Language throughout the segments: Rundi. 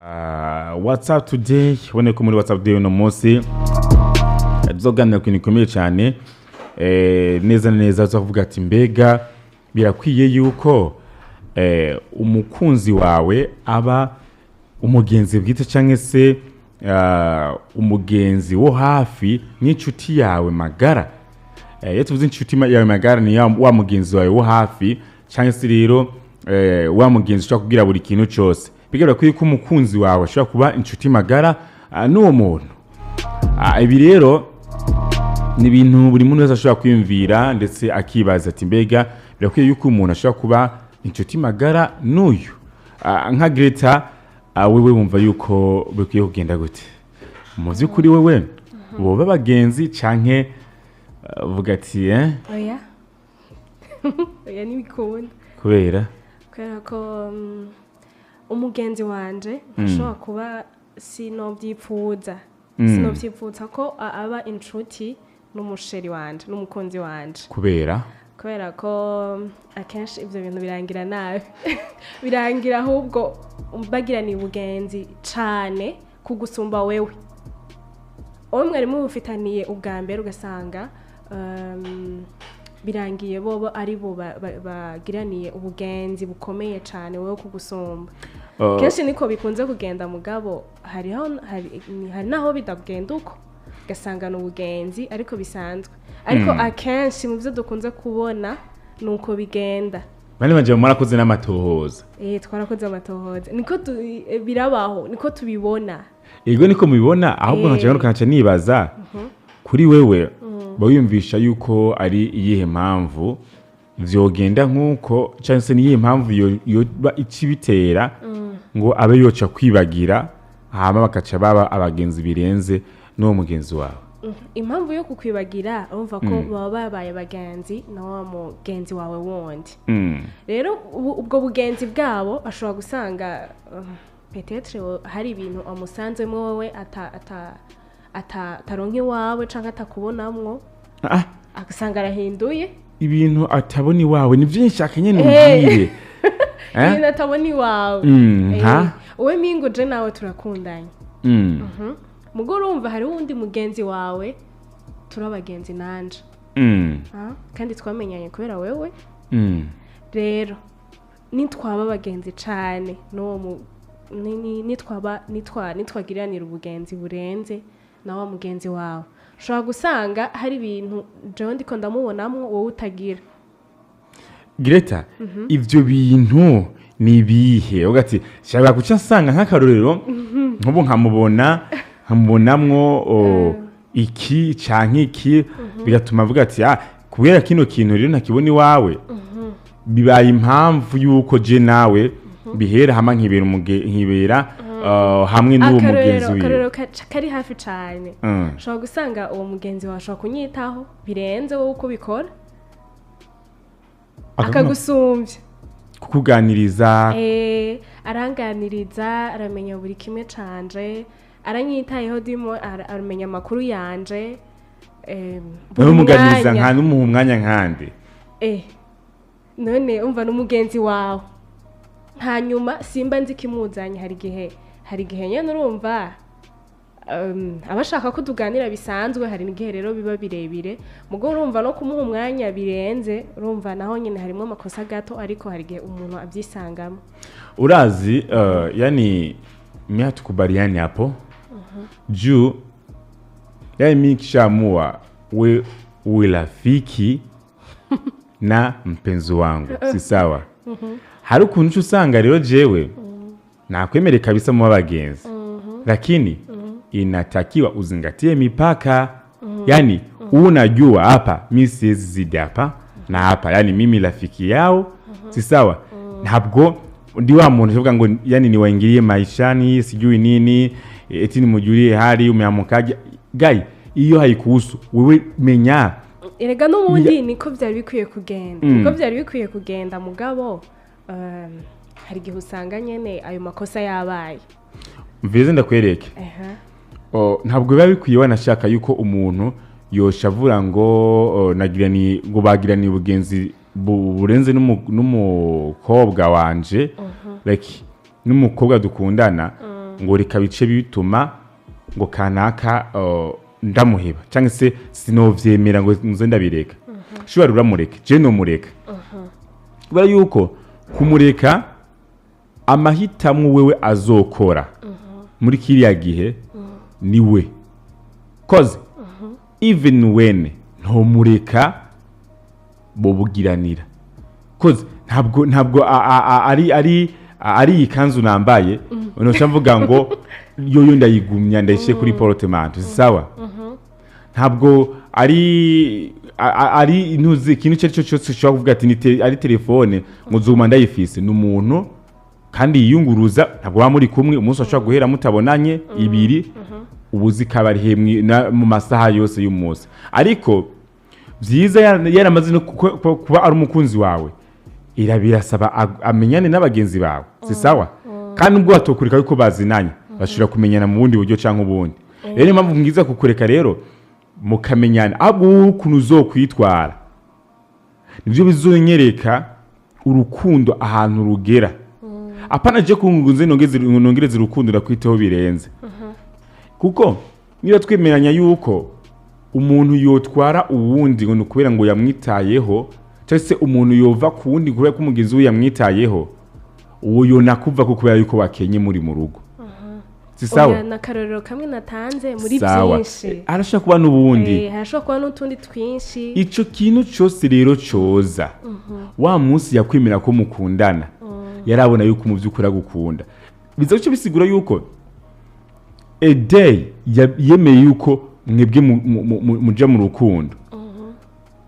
What's up today? Ubone ko muri What's up today uno munsi tuzoganira ku kintu gikomeye cyane, neza na neza tuzavuga ati: mbega birakwiye yuko umukunzi wawe aba umugenzi bwite cyangwa se umugenzi wo hafi n'inshuti yawe magara? Iyo tuvuze inshuti yawe magara, ni wa mugenzi wawe wo hafi, cyangwa se rero wa mugenzi ushobora kubwira buri kintu cyose. Bigaragara ko yuko umukunzi wawe ashobora kuba inshuti magara n'uwo muntu. Ibi rero ni ibintu buri muntu wese ashobora kwiyumvira ndetse akibaza ati: mbega birakwiye yuko umuntu ashobora kuba inshuti magara n'uyu? Nka Greta, wewe wumva yuko bikwiye kugenda gute mu by'ukuri? Wewe boba abagenzi canke uvuga ati Oya, oya, ntibikunda. Kubera? Kubera ko umugenzi wanje ntashobora kuba, sinobyipfuza, sinobyipfuza ko aba inshuti n'umu chéri wanje, n'umukunzi wanje. Kubera? Kubera ko akenshi ibyo bintu birangira nabi, birangira ahubwo bagiraniye ubugenzi cane kugusumba wewe uwo mwari mubufitaniye ubwa mbere, ugasanga birangiye bobo ari bo bagiraniye ubugenzi bukomeye cane wowe kugusumba. Kenshi niko bikunze kugenda, mugabo hariho hari naho bidagenda uko, ugasanga ni ubugenzi ariko bisanzwe, ariko akenshi mu byo dukunze kubona ni uko bigenda. Bane baje mwarakoze n'amatohoza? Twarakoze amatohoza, niko birabaho, niko tubibona. Ego, niko mubibona. Ahubwo nkaca ngaruka, nkaca nibaza kuri wewe, wiyumvisha yuko ari iyihe mpamvu vyogenda nk'uko, cyangwa se niyihe mpamvu yoba ikibitera ngo abe yoca kwibagira, hama bakaca baba abagenzi birenze n'uwo mugenzi wawe? Impamvu yo kukwibagira, urumva ko baba babaye bagenzi na wa mugenzi wawe wundi. Rero ubwo bugenzi bwabo ashobora gusanga peut-être hari ibintu amusanzemo wowe ata ata ata ataronka iwawe canke atakubonamwo, agasanga arahinduye. Ibintu atabona iwawe ni vyinshi, akanyene umbwire. Eh? Ibintu atabona iwawe. Nka? Wowe mingo je nawe turakundanye. Mugo urumva hariho uwundi mugenzi wawe turi abagenzi nanje. Ah, kandi twamenyanye kubera wewe. Rero nitwaba abagenzi cane n'uwo nitwaba nitwagiranira ubugenzi burenze na wa mugenzi wawe, ushobora gusanga hari ibintu jewe ndiko ndamubonamwo wowe utagira. Greta, ivyo bintu ni ibihe? Uvuga ati shaka guca nsanga, nk'akarorero, nk'ubu nkamubonamwo iki canke iki, bigatuma avuga ati: ah, kubera kino kintu rero ntakibona iwawe, bibaye impamvu yuko je nawe bihera, hama nkibera hamwe n'uwo mugenzi Akarorero, wiwe. akarorero kari hafi cane: ushobora gusanga uwo mugenzi wawe ashobora kunyitaho birenze wowe uko ubikora, akagusumbya. Kukuganiriza. Aranganiriza, aramenya buri kimwe canje, aranyitayeho, dimo aramenya amakuru yanje, buri nawe umuganiriza mwanya. Nka n'umuha umwanya nkande? None umva n'umugenzi wawe, hanyuma simba nzi ikimuzanye. Hari igihe nyene urumva aba ashaka ko tuganira bisanzwe, hari n'igihe rero biba birebire. Mugo urumva no kumuha umwanya birenze, urumva naho nyine harimo amakosa gato, ariko hari igihe umuntu abyisangamo. Urazi, yani mi hatukubaliani hapo juu yani mi kishaamua we uwe rafiki na mpenzi wangu, si sawa. Hari ukuntu uca usanga rero jewe nakwemere kabisa muba bagenzi, lakini inatakiwa uzingatie mipaka. Yani unajua hapa mi siwezi zidi hapa na hapa, yani mimi rafiki yao, si sawa. Ntabwo ndi wa muntu uvuga ngo yani niwaingilie maishani, sijui nini, eti nimujulie hali, umeamukaje gai. Iyo haikuhusu wewe, menya. Erega n'ubundi niko byari bikwiye kugenda, niko byari bikwiye kugenda, mugabo hari igihe usanga nyene ayo makosa yabaye. Mvize ndakwereke. Ntabwo biba bikwiye wanashaka yuko umuntu yoshavura ngo nagirani ngo bagiraniye ubugenzi burenze n'umukobwa wanje, like n'umukobwa dukundana. Ngo reka bice bituma ngo kanaka ndamuheba cyangwa se sinovyemera ngo nze ndabireka. Shobora uramureka, je nomureka, kubera yuko kumureka amahitamwo wewe azokora muri kiriya gihe niwe, 'cause even when ntomureka bobugiranira, 'cause ntabwo ari iyi kanzu nambaye noca mvuga ngo yoyo ndayigumya, ndayishyire kuri portemanteau. Si sawa. Ntabwo ari intuzi ikintu icyo ari cyo cyose ushobora kuvuga ati ari telefone ngo nzuma ndayifise. Ni umuntu kandi yiyunguruza, ntabwo baba muri kumwe umunsi washobora guhera mutabonanye ibiri, ubuzi kaba ari hemwe mu masaha yose y'umunsi. Ariko byiza yaramaze no kuba ari umukunzi wawe, birasaba amenyane n'abagenzi bawe, si sawa? Kandi ubwo batokureka yuko bazinanye, bashobora kumenyana mu bundi buryo cyangwa ubundi. Rero niyo mpamvu mwiza kukureka rero mukamenyana, ahubwo wowe ukuntu uzokwitwara nibyo bizonyereka urukundo ahantu rugera. Apana je kunguze nongereze urukundo ndakwiteho birenze, kuko niba twemeranya yuko umuntu yotwara uwundi ngo ni ukubera ngo yamwitayeho, cyangwa se umuntu yova ku wundi kubera ko umugenzi we yamwitayeho, uwo yonakuva ko kubera yuko bakenye muri mu rugo, si sawa? Oya, ni akarorero kamwe natanze muri Sawa. byinshi. Arashobora kuba n'ubundi. Harashobora kuba n'utundi twinshi. Ico kintu cyose rero coza wa munsi yakwemera ko mukundana, yarabona yuko mu by'ukuri agukunda. Biza guca bisigura yuko a day yemeye yuko mwebwe muja mu rukundo,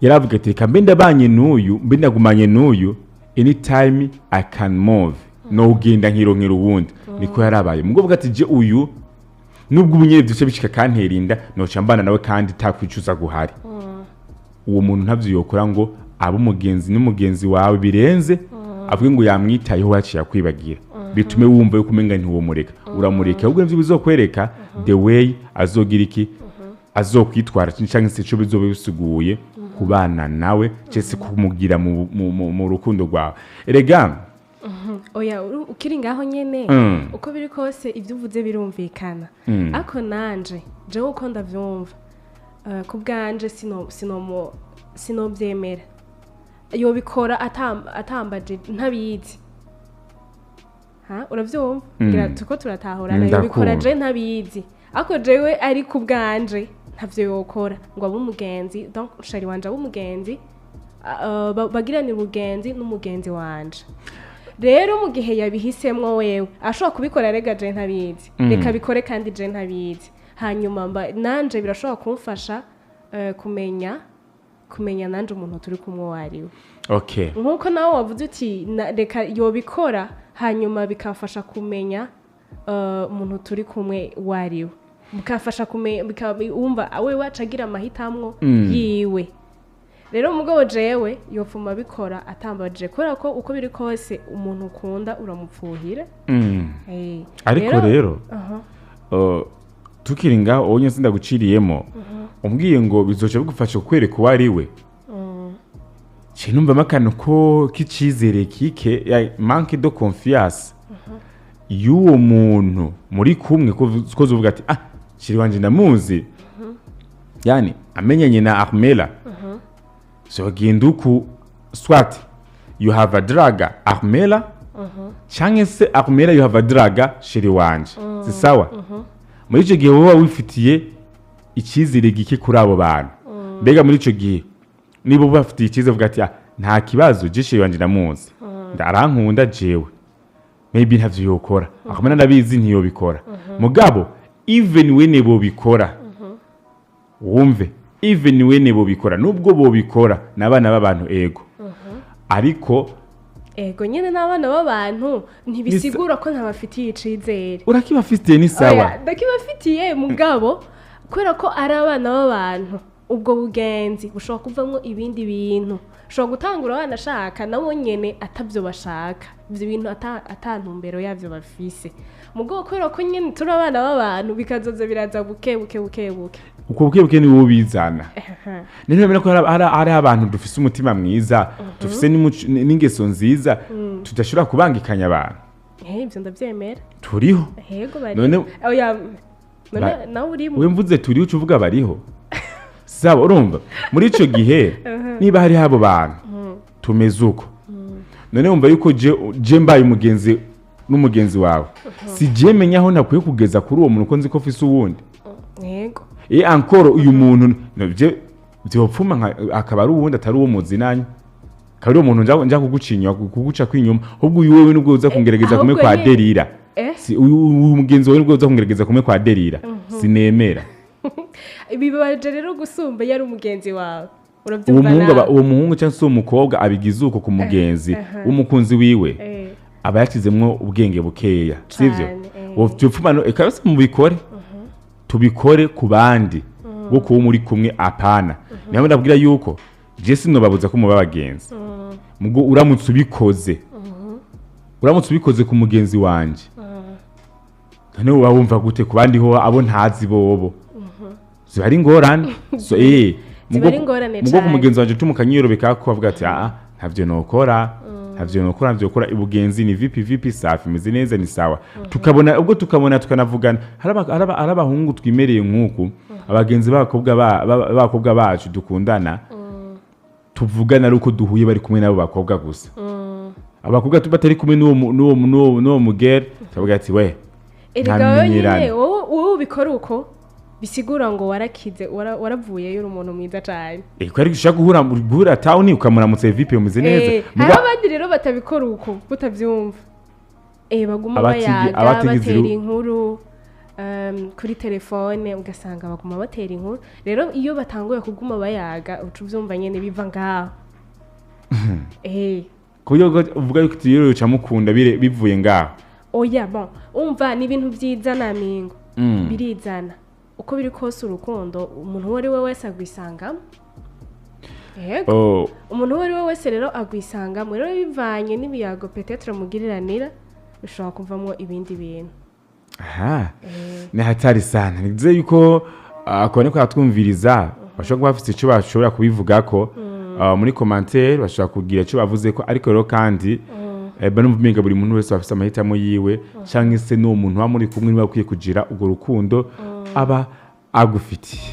yaravuga ati: "Reka mbe ndabanye n'uyu, mbe ndagumanye n'uyu, anytime I can move, no ugenda nkironkera uwundi." Niko yarabaye. Mugabo avuga ati: "Je uyu, nubwo ubunyere byose bishika kantera inda, noca mbana nawe kandi takwicuza guhari." Uwo muntu ntavyo yokora ngo abe umugenzi n'umugenzi wawe birenze, avuge ngo yamwitayeho yaciye akwibagira, bitume wumva yuko umenga ntiwomureka. Uramureka, ahubwo nivyo bizokwereka the way azogira iki, azokwitwara, canke se ico bizoba bisiguye kubana nawe, cyangwa se kumugira mu rukundo rwawe. Erega Oya, ukiri ngaho nyene, uko biri kose ibyo uvuze birumvikana, ariko nanje jewe uko ndavyumva, ku bwanje sinobyemera yobikora atambaje ntabizi. Ha, uravyumva? Ngira tuko turatahurana. Yobikora Ndakumva. je ntabizi, ariko jewe ari ku bwanje ntavyo yokora ngo abe umugenzi, donc chéri wanje abe umugenzi, bagiranire ubugenzi n'umugenzi wanje. Rero mu gihe yabihisemwo wewe ashobora kubikora, rega je ntabizi, reka bikore kandi je ntabizi. Hanyuma mba nanje birashobora kumfasha kumenya nanje umuntu turi kumwe uwo ari we. Nk'uko nawe wavuze uti reka yobikora, hanyuma bikamfasha kumenya umuntu turi kumwe uwo ari we, bikafasha kumenya wumva we waca agira amahitamwo yiwe. Rero mugabo jewe yopfuma abikora atambajije, kubera ko uko biri kose umuntu ukunda uramupfuhira. Ariko rero tukiri ngaho, wowe nyine sindaguciriyemo, umbwiye ngo bizoca bigufasha kukwereka uwo ari we, nce numvamo akantu ko k'icizere kike, ya manque de confiance y'uwo muntu muri kumwe, ko uvuga ati: "Ah, chéri wanje ndamuzi, yani amenyanye na Armela so genda uku." Soit you have a draga Armela, canke se Armela you have a draga chéri wanje, si sawa? Muri ico gihe wowe wifitiye icyizere gike kuri abo bantu. Mbega muri ico gihe niba ubafitiye icyizere, uvuga ati: "Ah, nta kibazo, je chéri wanje ndamuzi, arankunda, jewe maybe ntavyo yokora, akamena ndabizi ntiyobikora." Mugabo even when bobikora, wumve, even when bobikora, nubwo bobikora n'abana b'abantu, ego, ariko Ego nyine, n'abana b'abantu, ntibisigura ko ntabafitiye icizere. Urakibafitiye, ni sawa. Oya, ndakibafitiye, mugabo kubera ko ari abana b'abantu, ubwo bugenzi bushobora kuvamo ibindi bintu, ushobora gutangura abana ashaka nabo nyene atabyo bashaka, ibyo bintu ata ntumbero yabyo bafise. Mugabo kubera ko nyene turi abana b'abantu, bikazoza biraza buke buke buke buke. Uko buke buke ni wowe ubizana. Niyo bemera ko hari abantu dufise umutima mwiza, dufise n'ingeso nziza, tudashobora kubangikanya abantu. Ivyo ndavyemera. Turiho. Yego, bari. None Oya, none nawe urimo. We mvuze turiho, uca uvuga bariho. Sawa, urumva muri ico gihe niba hariho abo bantu tumeze uko, none wumva yuko je mbaye umugenzi n'umugenzi wawe, si je menya aho nakwiye kugeza kuri uwo muntu, ko nzi ko mfise uwundi? Yego. Et encore, uyu muntu je vyopfuma akaba ari uwundi atari uwo muzinanye, akaba ari uwo muntu nja kuguca inyuma, kuguca kwinyuma. Ahubwo uyu wewe nubwo uza kungerageza kumwe Ahubwo kwa derira, si uyu mugenzi wawe nubwo uza kungerageza kumwe kwa derira, sinemera. Bibabaje rero gusumba iyo ari umugenzi wawe. Uwo Urabyumva muhungu nawe. Uwo muhungu cyangwa se uwo mukobwa abigize uko ku mugenzi w'umukunzi wiwe, aba yashyizemwo ubwenge bukeya, sivyo? Cane. Vyopfuma eka yose mubikore, tubikore ku bandi bo kuba muri kumwe, apana. Niyo ndabwira yuko je sinobabuza ko muba abagenzi, mugo uramutse ubikoze ku mugenzi wanje, none uba wumva gute ku bandi ho abo ntazi bobo? Ziba ari ingorane. So Ziba ari ingorane mugo ku cane. mugenzi wanje tumukanyiyorobeka ko avuga ati: "Aa, ntavyo nokora, ntavyo nokora, ntavyo nokora." Ubugenzi ni vipi vipi, safi, meze neza, ni sawa. Tukabona ubwo tukabona tukanavugana. Hari abahungu twimereye nk'uku, abagenzi b'abakobwa bacu dukundana, tuvugana ari uko duhuye bari kumwe n'abo bakobwa gusa. Abakobwa batari kumwe n'uwo mugere, tukavuga ati: "We, Erega wowe nyine, ntamenyerane." wowe ubikora uko, bisigura ngo warakize, waravuyeyo, uri umuntu mwiza cyane. Ko ariko ushaka guhura town ukamuramutsa: "Vipi, umeze neza?" Hariho abandi rero batabikora uko, butabyumva, baguma bayaga, batera inkuru kuri telefone, ugasanga baguma batera inkuru. Rero iyo batanguye kuguma bayaga, uca ubyumva nyene biva ngaho. Ku buryo uvuga yuko rero uca mukunda bivuye ngaho? Oya, bon, umva, ni ibintu byizana mingo. Birizana uko biri kose. Urukundo umuntu uwo ari we wese agwisangamo, yego. Oh, Umuntu uwo ari we wese rero agwisangamo. Rero bivanye n'ibiyago peut-être mugiriranira, bishobora kuvamo ibindi bintu. Aha ni hatari sana. Nize yuko akabone ko atwumviriza bashobora kuba bafite icyo bashobora kubivugako muri commentaire, bashobora kugira icyo bavuze ko. Ariko rero kandi banumva umenga buri muntu wese afite amahitamo yiwe, cyangwa se n'uwo muntu uba muri kumwe niba akwiye kugira urwo rukundo aba agufitiye.